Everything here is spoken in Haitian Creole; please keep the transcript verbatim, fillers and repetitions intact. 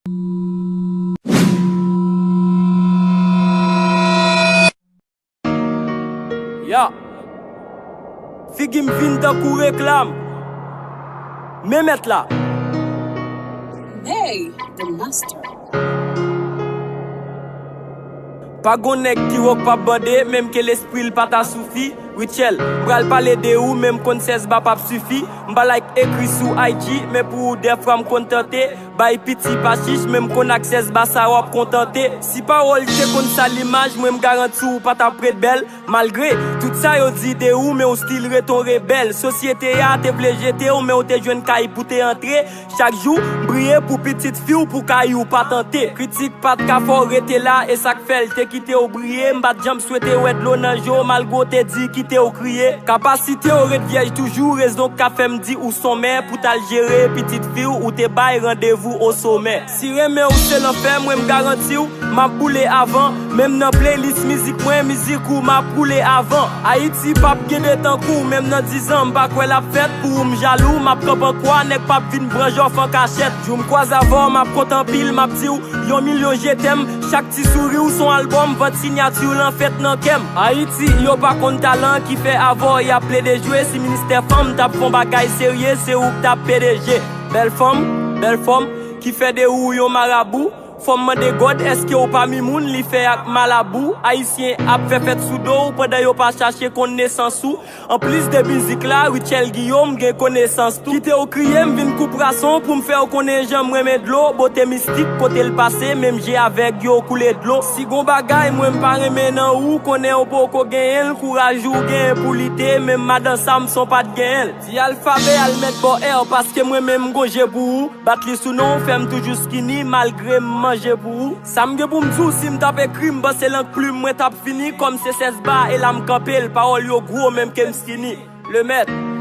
Ya. Figi m vin tankou reklam. Men mèt la. Nay, the master. Pa gon nèg ki wòk p ap bande, menm ke lespri l pa ta soufi. Rutshelle, m pral pale de ou, men m konn sèz ba p ap sifi. M pa like ekri sou I G, men pou ou dèfwa m konn tante. Bay piti pa chich, men m konn ak sèz ba sa w ap kontante. Si pawòl te konn sa limaj, mwen m garanti w pa t ap ret bèl. Malgre tout sa yo di de ou, men ou still ret on rebèl. Sosyete a te vle jete w, men ou te jwenn kay pou te antre. Chak jou, m priye pou pitit fi w, pou kay ou pa tante. Kritik pa t ka fè w rete la, e sa k fè l te kite w briye. M pa t janm swete wè dlo nan je w, malgre w te di kite w kriye. Kapasite w ret vyèj toujou, rezon k ka fè m di ou sonmè. Pou t al jere pitit fi w, ou te bay randevou o somè. Si renmen w se lanfè, mwen m garanti w, m ap boule avan. Menm nan playlist mizik mwen, mizik ou m ap woule avan. Ayiti p ap gen de tankou w, menm nan dizan, m pa kwè l ap fèt. Pou ou m jalou, m ap kanpe an kwa, nèg p ap vin pran jòf an kachèt. Jou m kwaze avè w, m ap kontan anpil, m ap di w yon milyon je t'aime. Chak ti souri w s on albòm, vant sinyati w lan fèt nan kè m. Ayiti, yo pa konn talan ki fè avè w y ap plede jwe. Si ministè fanm t ap fè on bagay serye, se ou k t ap P D G. Bèl fanm, bèl fòm, ki fè de ou yon marabou. Fò m mande God, èske w pami moun li fè ak malabou? Ayisyen ap fè fèt sou do w pandan yo pa chache konn nesans ou. Anplis de mizik la, Rutshelle Guillaume gen konesans tou. Kite w kriye, m vin koup rason pou m fè w konnen jan m renmen dlo. Bote mistik, kote l pase, menm je avèg yo koule dlo. Si gon bagay mwen m pa renmen nan ou, konnen w poko genyen l. Kouraj ou genyen pou lite, menm madan Samson pa t genyen l. Di alfabè al mèt bò R, paske mwen menm m gon je pou ou. Bat li sou non w fè m toujou skinny, malgre m manje pou ou. Sa m gen pou m di w, si m t ap ekri, m panse lank plim mwen t ap fini. Kòm se sèz ba e la m kanpe l, pawòl yo gwo menm ke m skinny. Lemèt.